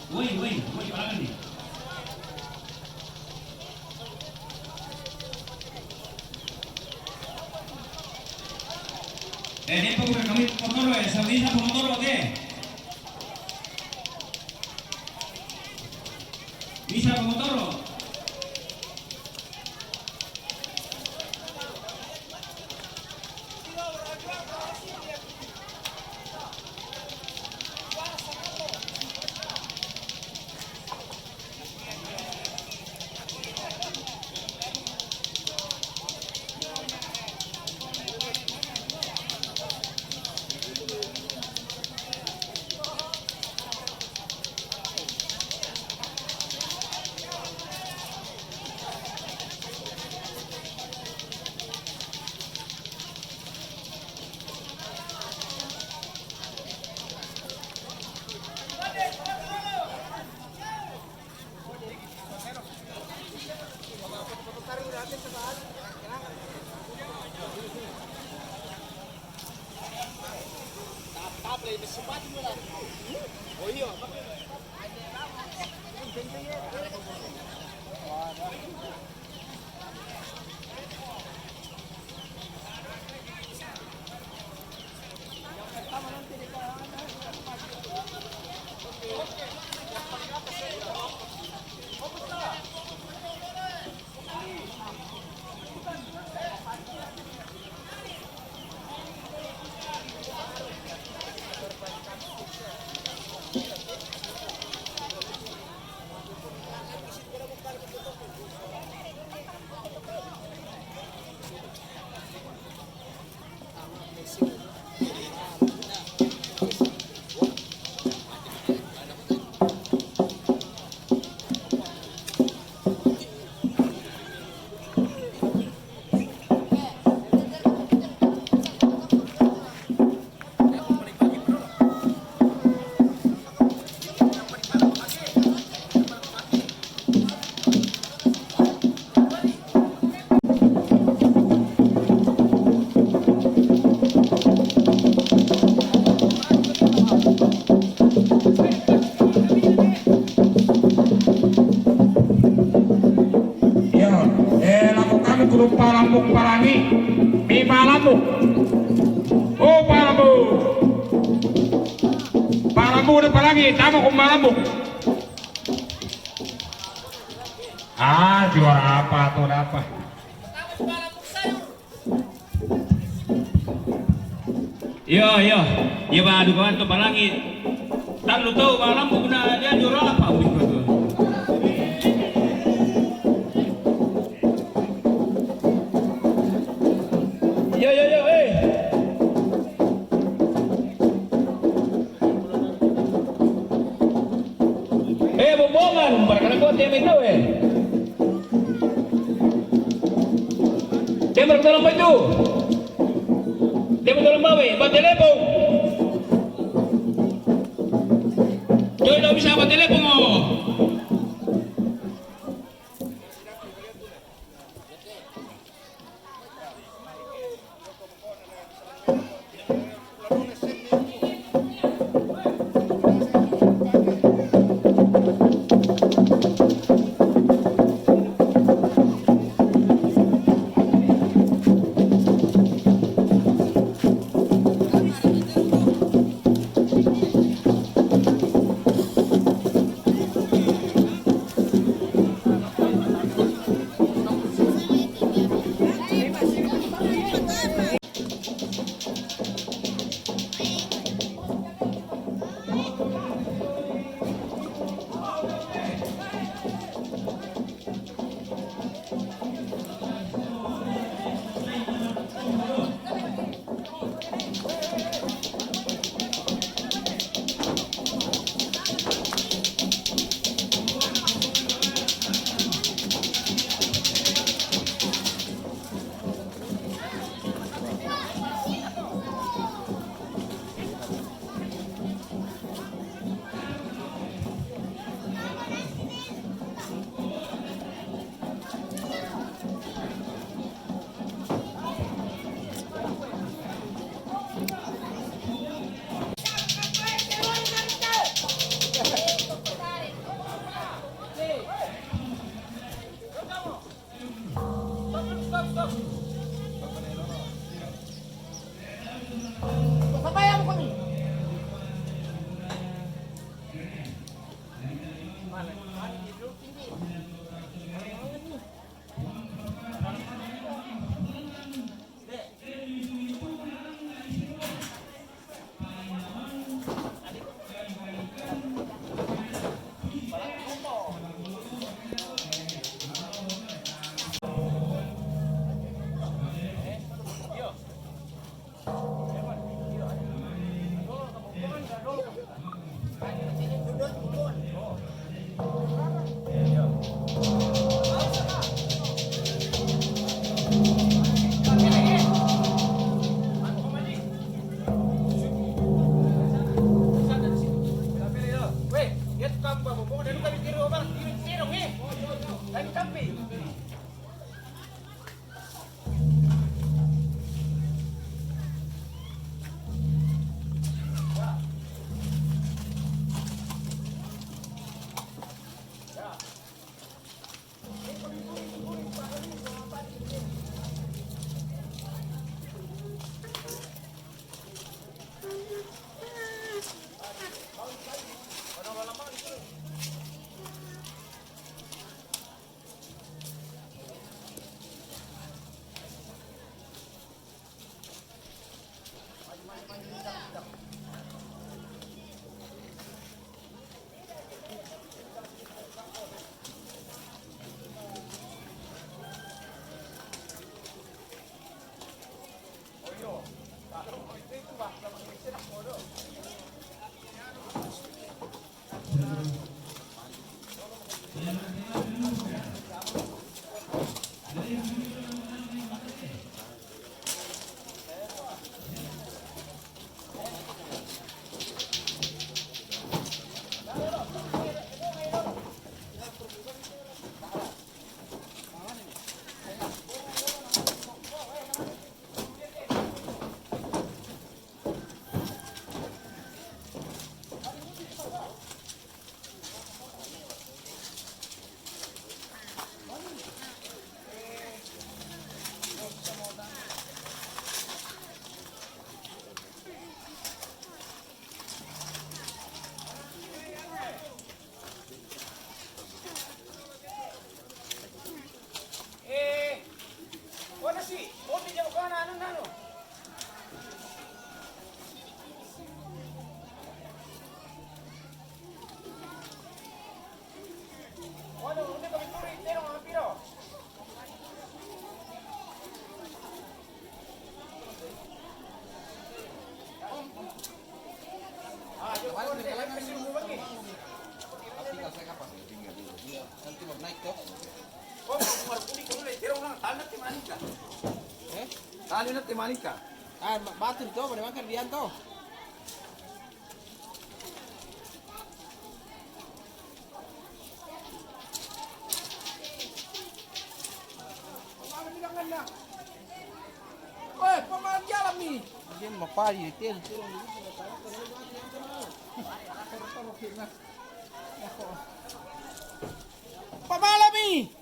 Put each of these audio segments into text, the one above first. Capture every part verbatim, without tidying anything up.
Woi, woi, woi, parang ni. Eh, dia pun kami motor, eh, sa-, bisa pun motor, oke. Bisa pun motor. Iyo, eh, lako kami guru Palambung Palangi. Mi Palambung. Oh, Palambung. Palambung de Palangi, tama ko Palambung. Ah, juara apa tuh, ada apa? Iyo, iyo. Iyo, ba, adu kawan tu Palangi. Tallu tau Palambung na dia juara apa, begitu tu. Iyo, iyo, iyo, eh. Eh, Bombongan, para kana ko teme itu, eh. Tembak dalam baju. Tembak dalam bawi, ba telepon. Joy, ndak bisa ba telepon, oh. Eh, wala si, o di jago kana anu nanu. Wala, udah kami puri, terong hampir. Tali na te manika. Ah, ma-, batu to, pada makan dian to. Oi, pamali alami. Dia mapali di tel. Pamali alami.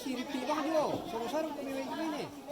Repeat bah juo. Saru-saru ko miwen ko ine.